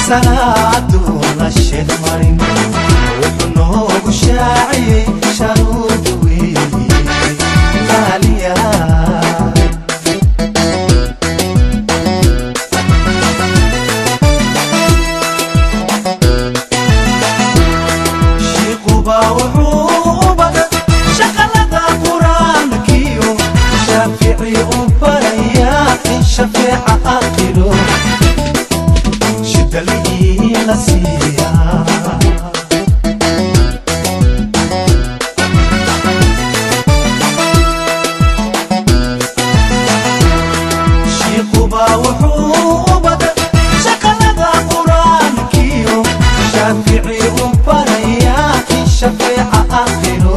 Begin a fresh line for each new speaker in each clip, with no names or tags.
Salaadu la sheed marin, wuxuu noogu shaaciyey sharuudu weeye qaaliya. Shiiquba wuxuu badan shaqalada qur-aankiyo shaafici u barayaa in shafeeca aakhiro shidalihii la siiyaa. Shiiquba wuxuu badan shaqalada qur-aankiyo shaafici u barayaa in shafeeca aakhiro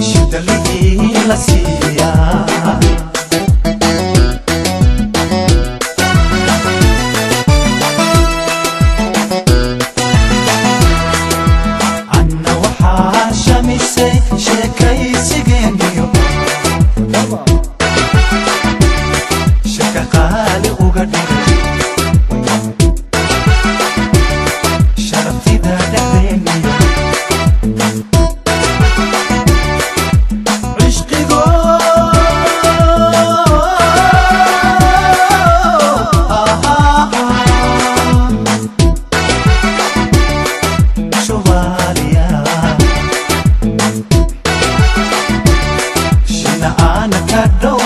shidalihii la siiyaa. Anna waxaa shamisay sheekaysigeeniyo shaka qaali uga dhigay sharaftida dhexdeeniyo cishqigo. Soomaaliya shina aana ka dhow.